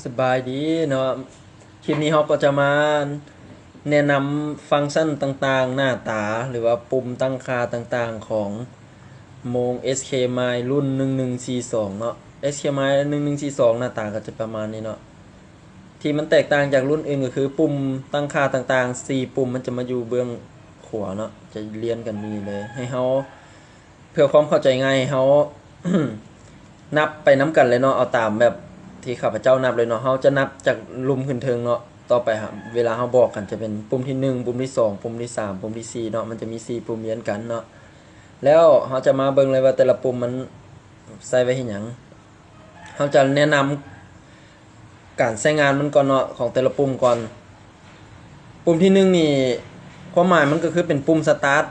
ສະບາຍດີເນາະ, ຄລິບນີ້ເຮົາກໍຈະມາແນະນຳຟັງຊັນຕ່າງໆ, ໜ້າຕາ ຫຼືວ່າປຸ່ມຕັ້ງຄ່າຕ່າງໆຂອງໂມງ ເອສເຄ ມາຍ ລຸ້ນໜຶ່ງໜຶ່ງສີ່ສອງເນາະ. ເອສເຄ ມາຍ ໜຶ່ງໜຶ່ງສີ່ສອງ ໜ້າຕາກໍຈະປະມານນີ້ເນາະ. ທີ່ມັນແຕກຕ່າງຈາກລຸ້ນອື່ນກໍຄືປຸ່ມຕັ້ງຄ່າຕ່າງໆ ສີ່ປຸ່ມມັນຈະມາຢູ່ເບື້ອງຂວາເນາະ, ຈະລຽນກັນຢູ່ນີ້ເລີຍ. ໃຫ້ເຮົາ ເພື່ອຄວາມເຂົ້າໃຈງ່າຍ ໃຫ້ເຮົາ ນັບໄປນຳກັນເລີຍເນາະ, ເອົາຕາມແບບທີ່ຂ້າພະເຈົ້ານັບເລີຍເນາະ. ເຮົາຈະນັບຈາກລຸ່ມຂຶ້ນເທິງເນາະ, ຕໍ່ໄປເວລາເຮົາບອກກັນຈະເປັນປຸ່ມທີໜຶ່ງ, ປຸ່ມທີສອງ, ປຸ່ມທີສາມ, ປຸ່ມທີສີ່ເນາະ, ມັນຈະມີສີ່ປຸ່ມລຽນກັນເນາະ. ແລ້ວເຮົາຈະມາເບິ່ງເລີຍວ່າແຕ່ລະປຸ່ມມັນໃຊ້ໄວ້ເຮັດຫຍັງ. ເຮົາຈະແນະນຳ ການໃຊ້ງານມັນກ່ອນເນາະ, ຂອງແຕ່ລະປຸ່ມກ່ອນ. ປຸ່ມທີໜຶ່ງນີ້ ຄວາມໝາຍມັນກໍຄືເປັນປຸ່ມສະຕາດ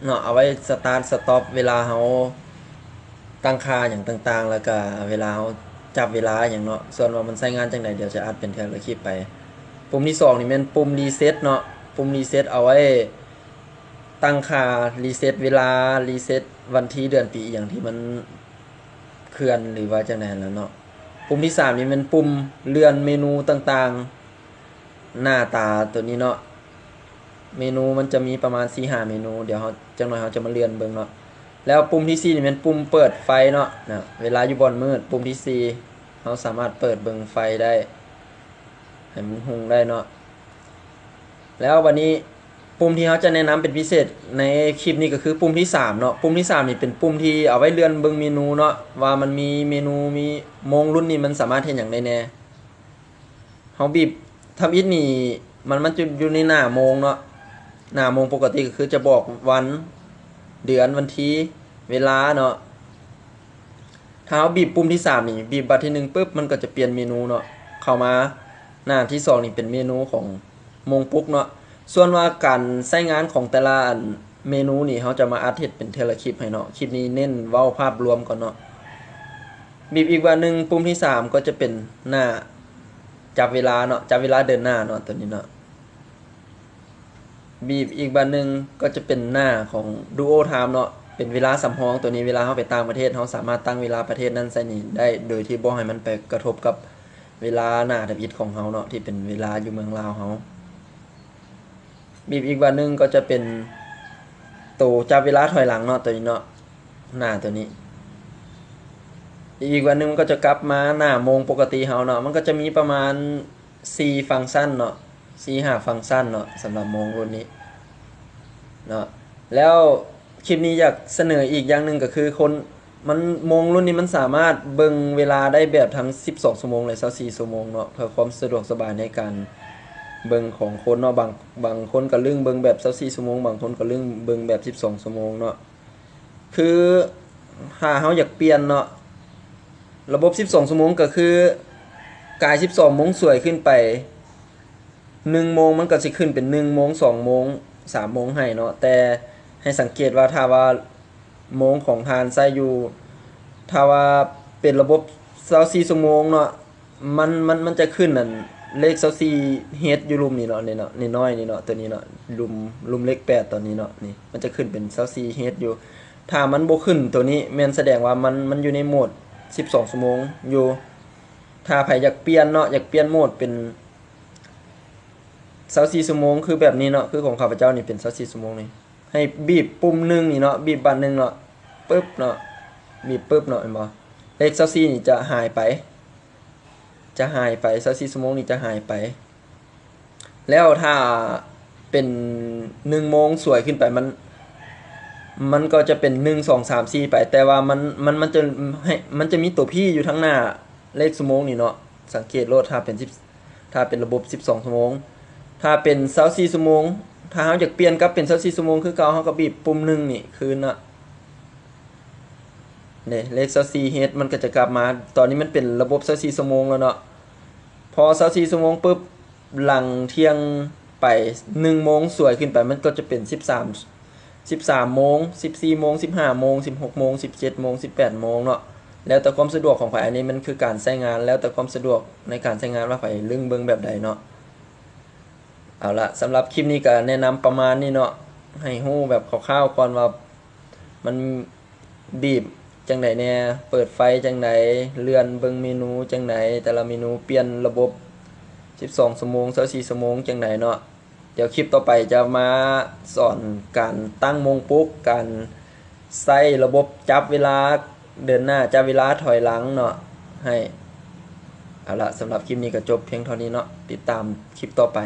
ເນາະ, ເອົາໄວ້ສະຕາດສະຕັອບເວລາເຮົາຕັ້ງຄ່າຫຍັງຕ່າງໆ ແລ້ວກະເວລາເຮົາຈັບເວລາຫຍັງເນາະ. ສ່ວນວ່າມັນໃຊ້ງານຈັ່ງໃດ ດຽວຈະອັດເປັນເທື່ອລະຄລິບໄປ. ປຸ່ມທີສອງນີ້ແມ່ນປຸ່ມຣີເຊັດເນາະ, ປຸ່ມຣີເຊັດເອົາໄວ້ຕັ້ງຄ່າ, ຣີເຊັດເວລາ, ຣີເຊັດວັນທີເດືອນປີອີ່ຫຍັງທີ່ມັນ ເຄື່ອນ ຫຼືວ່າຈັ່ງໃດຫັ້ນແຫຼະເນາະ. ປຸ່ມທີສາມນີ້ແມ່ນປຸ່ມເລື່ອນເມນູຕ່າງໆ, ໜ້າຕາໂຕນີ້ເນາະ. ເມນູມັນຈະມີປະມານສີ່ຫ້າເມນູ, ດຽວເຮົາ ຈັກໜ້ອຍເຮົາຈະມາເລື່ອນເບິ່ງເນາະ. ແລ້ວປຸ່ມທີສີ່ນີ້ແມ່ນປຸ່ມເປີດໄຟເນາະ, ນະ ເວລາຢູ່ບ່ອນມືດ, ປຸ່ມທີສີ່ ເຮົາສາມາດເປີດເບິ່ງໄຟໄດ້ ໃຫ້ມັນຮຸ່ງໄດ້ເນາະ. ແລ້ວບັດນີ້ ປຸ່ມທີ່ເຮົາຈະແນະນຳເປັນພິເສດໃນຄລິບນີ້ກໍຄືປຸ່ມທີສາມເນາະ. ປຸ່ມທີສາມນີ້ເປັນປຸ່ມທີ່ເອົາໄວ້ເລື່ອນເບິ່ງເມນູເນາະ, ວ່າມັນມີເມນູ ມີໂມງລຸ້ນນີ້ມັນສາມາດເຮັດຫຍັງໄດ້ແດ່. ເຮົາບີບທຳອິດນີ້ ມັນ ມັນຈະຢູ່ໃນໜ້າໂມງເນາະ, ໜ້າໂມງປົກກະຕິກໍຄືຈະບອກວັນ, ເດືອນ, ວັນທີ, ເວລາເນາະ. ຖ້າເຮົາບີບປຸ່ມທີສາມນີ້, ບີບບາດທີໜຶ່ງປຶບ, ມັນກໍຈະປ່ຽນເມນູເນາະ, ເຂົ້າມາໜ້າທີສອງນີ້ເປັນເມນູຂອງໂມງປຸກເນາະ. ສ່ວນວ່າການໃຊ້ງານຂອງແຕ່ລະອັນເມນູນີ້ ເຮົາຈະມາອັດເຮັດເປັນເທື່ອລະຄລິບໃຫ້ເນາະ. ຄລິບນີ້ເນັ້ນເວົ້າພາບລວມກ່ອນເນາະ. ບີບອີກບາດໜຶ່ງ, ປຸ່ມທີສາມກໍຈະເປັນໜ້າຈັບເວລາເນາະ, ຈັບເວລາເດີນໜ້າເນາະ, ຕົວນີ້ເນາະ. ບີບອີກບາດໜຶ່ງກໍຈະເປັນໜ້າຂອງ Duo Time ເນາະ, ເປັນເວລາສຳຮອງ. ຕົວນີ້ເວລາເຮົາໄປຕ່າງປະເທດ ເຮົາສາມາດຕັ້ງເວລາປະເທດນັ້ນໃສ່ນີ້ໄດ້ ໂດຍທີ່ບໍ່ໃຫ້ມັນໄປກະທົບກັບເວລາໜ້າທຳອິດຂອງເຮົາເນາະ ທີ່ເປັນເວລາຢູ່ເມືອງລາວເຮົາ. ບີບອີກບາດໜຶ່ງກໍຈະເປັນໂຕຈັບເວລາຖອຍຫຼັງເນາະ, ຕົວນີ້ເນາະ, ໜ້າຕົວນີ້. ອີກບາດໜຶ່ງມັນກໍຈະກັບມາໜ້າໂມງປົກກະຕິເຮົາເນາະ, ມັນກໍຈະມີປະມານ ສີ່ຟັງຊັນເນາະ, ສີ່ຫາຟັງຊັນເນາະ, ສຳລັບໂມງລຸ້ນນີ້ເນາະ. ແລ້ວຄລິບນີ້ຢາກສະເໜີອີກຢ່າງໜຶ່ງກໍຄືຄົນ ມັນ ໂມງລຸ້ນນີ້ມັນສາມາດເບິ່ງເວລາໄດ້ແບບທັງສິບສອງຊົ່ວໂມງ ແລະ ຊາວສີ່ຊົ່ວໂມງເນາະ, ເພື່ອຄວາມສະດວກສະບາຍໃນການເບິ່ງຂອງຄົນເນາະ. ບາງ ບາງຄົນກໍລຶ້ງເບິ່ງແບບຊາວສີ່ຊົ່ວໂມງ, ບາງຄົນກໍລຶ້ງເບິ່ງແບບສິບສອງຊົ່ວໂມງເນາະ. ຄືຖ້າເຮົາຢາກປ່ຽນເນາະ, ລະບົບສິບສອງຊົ່ວໂມງກໍຄືກາຍສິບສອງໂມງສວຍຂຶ້ນໄປ ໜຶ່ງໂມງມັນກໍຊິຂຶ້ນເປັນໜຶ່ງໂມງ, ສອງໂມງ, ສາມໂມງໃຫ້ເນາະ. ແຕ່ໃຫ້ສັງເກດວ່າ ຖ້າວ່າໂມງຂອງທ່ານໃຊ້ຢູ່ ຖ້າວ່າເປັນລະບົບຊາວສີ່ຊົ່ວໂມງເນາະ, ມັນ ມັນ ມັນຈະຂຶ້ນອັນເລກຊາວສີ່ເຮັດຢູ່ລຸ່ມນີ້ເນາະ, ນີ້ເນາະ, ນ້ອຍໆນີ້ເນາະ, ຕົວນີ້ເນາະ, ລຸ່ມ ລຸ່ມເລກແປດຕົວນີ້ເນາະ, ນີ້ ມັນຈະຂຶ້ນເປັນຊາວສີ່ເຮັດຢູ່. ຖ້າມັນບໍ່ຂຶ້ນຕົວນີ້ ແມ່ນສະແດງວ່າມັນ ມັນຢູ່ໃນໂໝດສິບສອງຊົ່ວໂມງຢູ່. ຖ້າໃຜຢາກປ່ຽນເນາະ, ຢາກປ່ຽນໂໝດເປັນຊາວສີ່ຊົ່ວໂມງ ຄືແບບນີ້ເນາະ, ຄືຂອງຂ້າພະເຈົ້ານີ້ເປັນຊາວສີ່ຊົ່ວໂມງນີ້, ໃຫ້ບີບປຸ່ມໜຶ່ງນີ້ເນາະ, ບີບບາດໜຶ່ງເນາະ, ປຶບເນາະ, ບີບປຶບເນາະ, ເຫັນບໍ່? ເລກຊາວສີ່ນີ້ຈະຫາຍໄປ ຈະຫາຍໄປ, ຊາວສີ່ຊົ່ວໂມງນີ້ຈະຫາຍໄປ. ແລ້ວຖ້າເປັນໜຶ່ງໂມງສວຍຂຶ້ນໄປ ມັນ ມັນກໍຈະເປັນໜຶ່ງ ສອງ ສາມ ສີ່ໄປ, ແຕ່ວ່າມັນ ມັນ ມັນຈະໃຫ້ ມັນຈະມີຕົວພີຢູ່ທາງໜ້າເລກຊົ່ວໂມງນີ້ເນາະ. ສັງເກດໂລດ ຖ້າເປັນສິບ ຖ້າເປັນລະບົບສິບສອງຊົ່ວໂມງ, ຖ້າເປັນຊາວສີ່ຊົ່ວໂມງ, ຖ້າເຮົາຢາກປ່ຽນກັບເປັນຊາວສີ່ຊົ່ວໂມງຄືເກົ່າ, ເຮົາກໍບີບປຸ່ມໜຶ່ງນີ້ຄືນເນາະ. ນີ້ ເລກຊາວສີ່ເຮັດ ມັນກໍຈະກັບມາ, ຕອນນີ້ມັນເປັນລະບົບຊາວສີ່ຊົ່ວໂມງແລ້ວເນາະ. ພໍຊາວສີ່ຊົ່ວໂມງປຶບ, ຫຼັງທ່ຽງໄປ ໜຶ່ງໂມງສວຍຂຶ້ນໄປ ມັນກໍຈະເປັນສິບສາມ ສິບສາມໂມງ, ສິບສີ່ໂມງ, ສິບຫ້າໂມງ, ສິບຫົກໂມງ, ສິບເຈັດໂມງ, ສິບແປດໂມງເນາະ. ແລ້ວແຕ່ຄວາມສະດວກຂອງໃຜ, ອັນນີ້ມັນຄືການໃຊ້ງານ, ແລ້ວແຕ່ຄວາມສະດວກໃນການໃຊ້ງານວ່າໃຜລຶ້ງເບິ່ງແບບໃດເນາະ. ເອົາລະ, ສຳລັບຄລິບນີ້ກໍແນະນຳປະມານນີ້ເນາະ, ໃຫ້ຮູ້ແບບຄ່າວໆກ່ອນວ່າ ມັນບີບ ຈັ່ງໃດແດ່, ເປີດໄຟຈັ່ງໃດ, ເລື່ອນເບິ່ງເມນູຈັ່ງໃດ, ແຕ່ລະເມນູປ່ຽນລະບົບສິບສອງຊົ່ວໂມງ, ຊາວສີ່ຊົ່ວໂມງຈັ່ງໃດເນາະ. ດຽວຄລິບຕໍ່ໄປຈະມາສອນການຕັ້ງໂມງປຸກ, ການໃຊ້ລະບົບຈັບເວລາເດີນໜ້າ, ຈັບເວລາຖອຍຫຼັງເນາະ ໃຫ້. ເອົາລະ, ສຳລັບຄລິບນີ້ກໍຈົບພຽງເທົ່ານີ້ເນາະ. ຕິດຕາມຄລິບຕໍ່ໄປ.